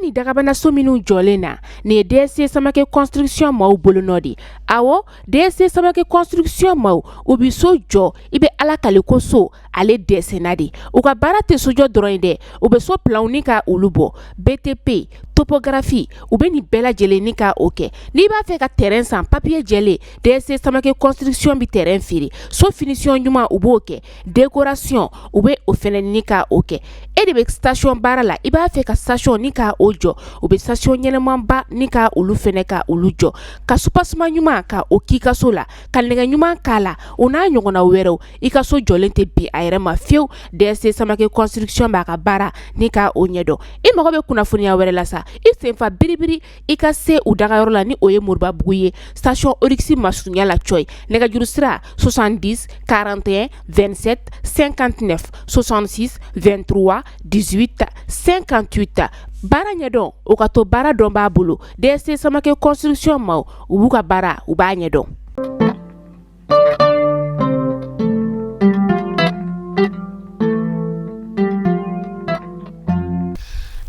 bɛ nin dagabanaso minnu jɔlen na, nin ye DSC Samakɛ Construction maaw bolonɔ de. Awɔ, DSC Samakɛ Construction maaw, u bɛ so jɔ, i bɛ Ala kale ko so ale dɛsɛna de. U ka baara tɛ sojɔ dɔrɔn ye dɛ, u bɛ so planw ni ka olu bɔ, BTP, topographie, u bɛ nin bɛɛ lajɛlen ni ka o kɛ. N'i b'a fɛ ka terrain san, papier jɛlen, DSC Samakɛ Construction bɛ terrain feere. So finition ɲuman, u b'o kɛ, décoration, u bɛ o fɛnɛ ni ka o kɛ. E de bɛ station baara la, i b'a fɛ ka station ni ka o jɔ, u bɛ station ɲɛnɛmanba ni ka olu fɛnɛ ka olu jɔ, ka soubassement ɲuman ka o k'i ka so la, ka nɛgɛ ɲuman k'a la, o n'a ɲɔgɔnna wɛrɛw. I ka so jɔlen tɛ bin a yɛrɛ ma fiyewu. DSC Samakɛ Construction b'a ka baara ni ka o ɲɛdɔn. I mago bɛ kunnafoniya wɛrɛ la sa, i senfa biribiri i ka se u dagayɔrɔ la, ni o ye Moribabugu ye, station Oryx masurunya la cɔyi. Nɛgɛjuru sira 70 41 27 59, 66 23 18 58. Baara ɲɛdɔn, o ka to baara dɔn b'a bolo. DSC Samakɛ Construction maaw, u b'u ka baara, u b'a ɲɛdɔn.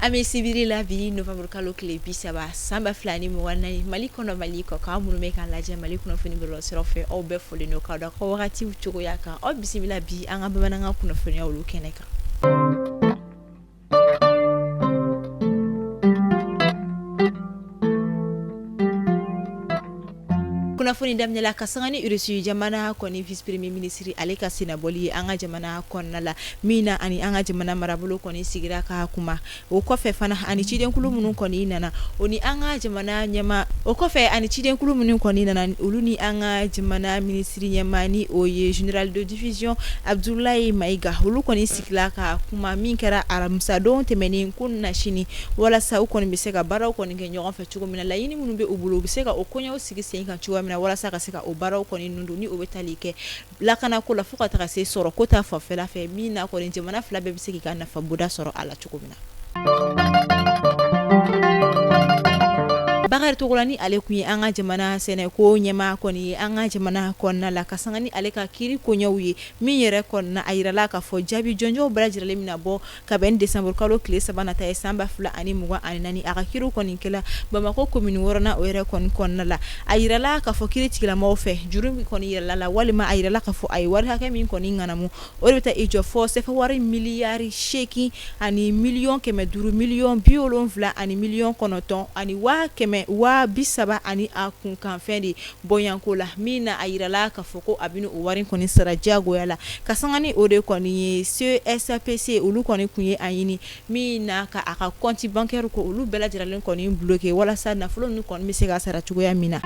An bɛ sibiri la bi, novembre kalo tile 30 san 2024, Mali kɔnɔ, Mali kɔ kan. Minnu bɛ k'an lajɛ Mali kunnafoni bɔlɔlɔsiraw fɛ, aw bɛɛ folen don k'aw da ko wagatiw cogoya kan. Aw bisimila bi an ka bamanankan kunnafoniya olu kɛnɛ kan. Kunnafoni daminɛ la ka sanga ni Russie jamana kɔni vice premier ministre ale ka sennabɔli ye an ka jamana kɔnɔna la, min na ani an ka jamana marabolo kɔni sigira ka kuma. O kɔfɛ fana, ani cidenkulu minnu kɔni nana, o ni an ka jamana ɲɛma o kɔfɛ ani cidenkulu minnu kɔni nana, olu ni an ka jamana minisiri ɲɛmaa, ni o ye général de division Abdoulaye Maïga, olu kɔni sigila ka kuma min kɛra aramisadon tɛmɛnen kunasini, walasa u kɔni bɛ se ka baaraw kɔni kɛ ɲɔgɔn fɛ cogo min na. Laɲini minnu bɛ u bolo, u bɛ se ka o koɲɛw sigi sen kan cogoya min na, walasa ka se ka o baaraw kɔni ninnu don, ni o bɛ tali kɛ lakanako la fo ka taga se sɔrɔ ko ta fanfɛla fɛ, min na kɔni jamana fila bɛɛ bɛ se k'i ka nafa bonda sɔrɔ a la cogo min na. Bakari Togola, ni ale tun ye an ka jamana sɛnɛko ɲɛmaa kɔni ye an ka jamana kɔnɔna la, ka sanga ni ale ka kiiri koɲɛw ye min yɛrɛ kɔnɔna, a yirala k'a fɔ jaabi jɔnjɔnw bɛɛ lajɛlen bɛna bɔ ka bɛn décembre kalo tile 3 nata ye san 2024. A ka kiiriw kɔni kɛla Bamakɔ commune wɔɔrɔnan o yɛrɛ kɔni kɔnɔna la. A yirala k'a fɔ kiiri tigilamɔgɔw fɛ, juru min kɔni yirala la, walima a yirala k'a fɔ a ye wari hakɛ min kɔni ŋanamu, o de bɛ taa i jɔ fɔ sefa wari miliyari 8 ani miliyɔn 500 miliyɔn 70 ani miliyɔn 9 ani 130,000 ani a kunkanfɛn de bɔɲɔgɔnko la, min na a yirala k'a fɔ ko a bɛna o wari kɔni sara diyagoya la. Ka sanga ni o de kɔni ye, CSPC olu kɔni tun ye a ɲini min na ka a ka compte bancaire ko olu bɛɛ lajɛlen kɔni bloqué, walasa nafolo ninnu kɔni bɛ se ka sara cogoya min na.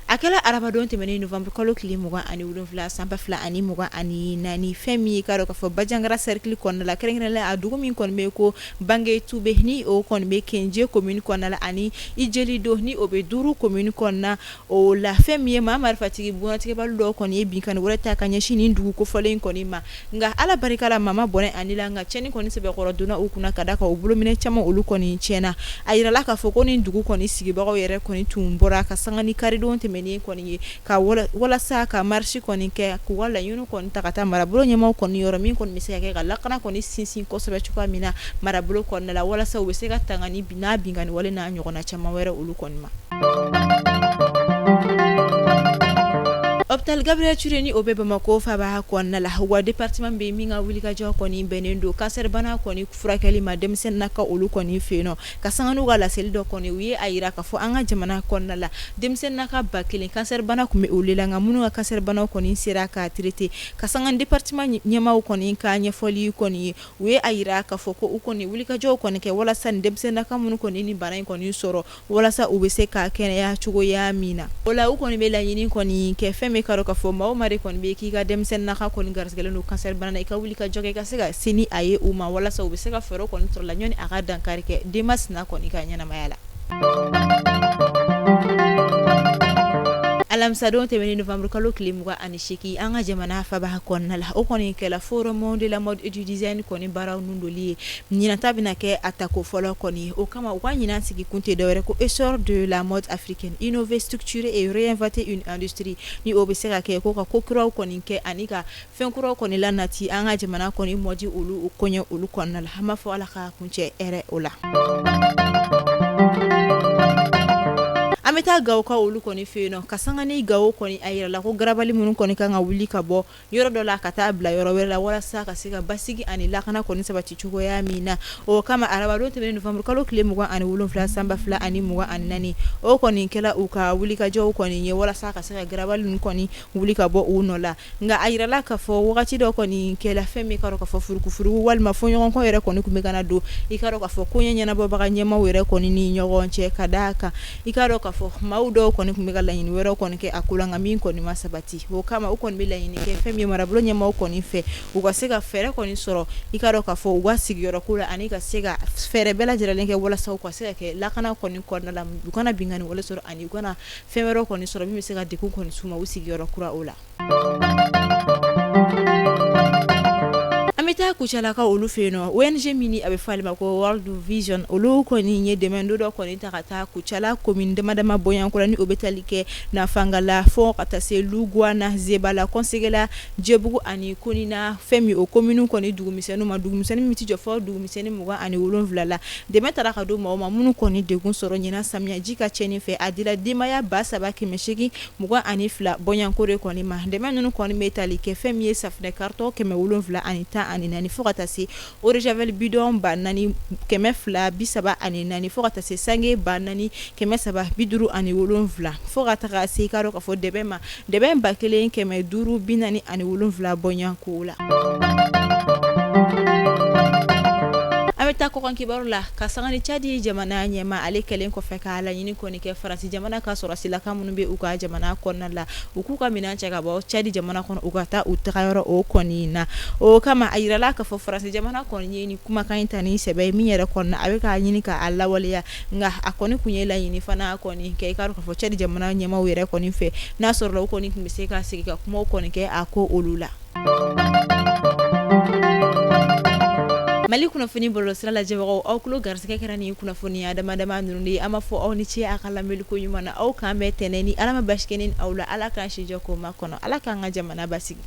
A kɛra arabadon tɛmɛnen novembre kalo tile 27 san 2024, fɛn min ye k'a dɔn k'a fɔ Bandiagara cercle kɔnɔna la, kɛrɛnkɛrɛnnenya a dugu min kɔni bɛ ko Bangetube, ni o kɔni bɛ Kenje commune kɔnɔna la, ani Ijelido, ni o bɛ Duru commune kɔnɔna o la, fɛn min ye maa marifatigi bunatigɛbali dɔw kɔni ye binkanni wɛrɛ ta ka ɲɛsin nin dugu kofɔlen kɔni ma. Nka Ala barika la, maa ma bɔnɛ a ni la, nka cɛnni kɔni sɛbɛkɔrɔ donna u kunna, ka da kan u bolominɛn caman olu kɔni tiɲɛna. A yirala k'a fɔ ko nin dugu kɔni sigibagaw yɛrɛ kɔni tun bɔra ka sanga ni karidon tɛmɛnen kɔni ye ka walasa ka marche kɔni kɛ, k'u ka laɲini kɔni ta ka taa marabolo ɲɛmaaw kɔni yɔrɔ, min kɔni bɛ se ka kɛ ka lakana kɔni sinsin kosɛbɛ cogoya min na marabolo kɔnɔna la, walasa u bɛ se ka tanga ni n'a binkanni wale n'a ɲɔgɔnna caman wɛrɛ olu kɔni ma. Hôpital Gabriel Touré, ni o bɛ Bamakɔ faaba kɔnɔna la, wa département bɛ min ka wulikajɔ kɔni bɛnnen don cancer bana kɔni furakɛli ma denmisɛnnin ka olu kɔni fɛ yen nɔ, ka sanga n'u ka laseli dɔ kɔni, u ye a yira k'a fɔ an ka jamana kɔnɔna la, denmisɛnnin ka 1000 cancer bana tun bɛ olu la, nka minnu ka cancer bana kɔni sera ka traiter, ka sanga département ɲɛmaaw kɔni ka ɲɛfɔli kɔni ye, u ye a yira k'a fɔ ko u kɔni wulikajɔw kɔni kɛ walasa ni denmisɛnnin ka minnu kɔni ni bana in kɔni sɔrɔ, walasa u bɛ se ka kɛnɛya cogoya min na. O la u kɔni bɛ laɲini kɔni kɛ fɛn min ka dɔn k'a fɔ maa o maa de kɔni bɛ k'i ka denmisɛnnin ka kɔni garisigɛlen don cancer bana na, i ka wulikajɔ kɛ i ka se ka se ni a ye u ma, walasa u bɛ se ka fɛɛrɛ kɔni sɔrɔ la ɲɔni a ka dankari kɛ denmasina kɔni ka ɲɛnamaya la. Alamisadon tɛmɛnen novembre kalo tile 28 an ka jamana faba kɔnɔna la, o kɔni kɛla forum de la mode et du design kɔni baaraw nun doli ye. Ɲinan ta bɛna kɛ a tako fɔlɔ kɔni ye. O kama u ka ɲinan sigi kun tɛ dɔwɛrɛ ko essor de la mode africaine, innover, structurer et réinventer une industrie. Ni o bɛ se ka kɛ ko ka ko kuraw kɔni kɛ ani ka fɛn kuraw kɔni lanati an ka jamana kɔni mode olu koɲɛ olu kɔnɔna la. An b'a fɔ Ala ka kuncɛ hɛrɛ o la. An bɛ taa Gawokaw olu kɔni fɛ yen nɔ ka sanga ni Gawo kɔni a yirala ko garabali minnu kɔni kan ka wuli ka bɔ yɔrɔ dɔ la ka taa bila yɔrɔ wɛrɛ la walasa ka se ka basigi ani lakana kɔni sabati cogoya min na. O kama arabadon tɛmɛnen novembre kalo tile 27 san 2024, o kɔni kɛla u ka wulikajɔw kɔni ye walasa ka se ka garabali ninnu kɔni wuli ka bɔ u nɔ la. Nka a yirala k'a fɔ wagati dɔ kɔni kɛla fɛn min k'a dɔn k'a fɔ furukufuruku walima fɔɲɔgɔnkɔ yɛrɛ kɔni tun bɛ ka na don i k'a dɔn k'a fɔ koɲɛ ɲɛnabɔbaga ɲɛmaaw yɛrɛ kɔni ni ɲɔgɔn cɛ, ka d'a kan i k'a dɔn k'a fɔ maaw dɔw kɔni tun bɛ ka laɲini wɛrɛw kɔni kɛ a ko la, nka min kɔni ma sabati. O kama u kɔni bɛ laɲini kɛ fɛn min ye marabolo ɲɛmaaw kɔni fɛ, u ka se ka fɛɛrɛ kɔni sɔrɔ i k'a dɔn k'a fɔ u ka sigiyɔrɔ ko la, ani ka se ka fɛɛrɛ bɛɛ lajɛlen kɛ walasa u ka se ka kɛ lakana kɔni kɔnɔna la, u kana binkanni wale sɔrɔ ani u kana fɛn wɛrɛw kɔni sɔrɔ min bɛ se ka degun kɔni s'u ma u sigiyɔrɔ kura o la. An bɛ taa Kucalakaw olu fɛ yen nɔ, ONG min a bɛ fɔ ale ma ko World Vision, olu kɔni ye dɛmɛ don dɔ kɔni ta ka taa Kucala commune dama dama bɔɲɔgɔnko la, ni o bɛ tali kɛ Nafangala fo ka taa se Luguwana, Zebala, Kɔnsegela, Jɛbugu ani Konina, fɛn min o commune kɔni dugumisɛnninw ma, dugumisɛnnin min tɛ jɔ fɔ dugumisɛnnin 27 la. Dɛmɛ taara ka di maaw ma minnu kɔni degun sɔrɔ ɲinan samiyaji ka cɛnni fɛ. A dira denbaya 3822 bɔɲɔgɔnko de kɔni ma. Dɛmɛ ninnu kɔni bɛ tali kɛ fɛn min ye safunɛ carton 714 fo ka taa se eau de javel bidon 4234 fo ka taa se sange 4357 fo ka taga se i k'a dɔn k'a fɔ dɛbɛn ma, dɛbɛn 1547 bɔɲɔgɔnko la. An bɛ taa kɔkan kibaru la ka sanga ni Cadi jamana ɲɛmaa, ale kɛlen kɔfɛ k'a laɲini kɔni kɛ Faransi jamana ka sɔrɔdasilaka minnu bɛ u ka jamana kɔnɔna la, u k'u ka minɛn cɛ ka bɔ Cadi jamana kɔnɔ, u ka taa u tagayɔrɔ o kɔni na. O kama a yirala k'a fɔ Faransi jamana kɔni ye nin kumakan in ta ni sɛbɛ ye min yɛrɛ kɔnɔna a bɛ k'a ɲini k'a lawaleya. Nka a kɔni tun ye laɲini fana kɔni kɛ i k'a dɔn k'a fɔ Cadi jamana ɲɛmaaw yɛrɛ kɔni fɛ, n'a sɔrɔla u kɔni tun bɛ se ka sigi ka kumaw kɔni kɛ a ko olu la. Mali kunnafoni bɔlɔlɔsira lajɛbagaw, aw tulo garisɛgɛ kɛra nin kunnafoniya dama dama ninnu de ye. An b'a fɔ aw ni ce a ka lamɛnni ko ɲuman na. Aw k'an bɛn tɛnɛn ni Ala ma basi kɛ ne ni aw la. Ala k'an si jɔ k'o makɔnɔ. Ala k'an ka jamana basigi.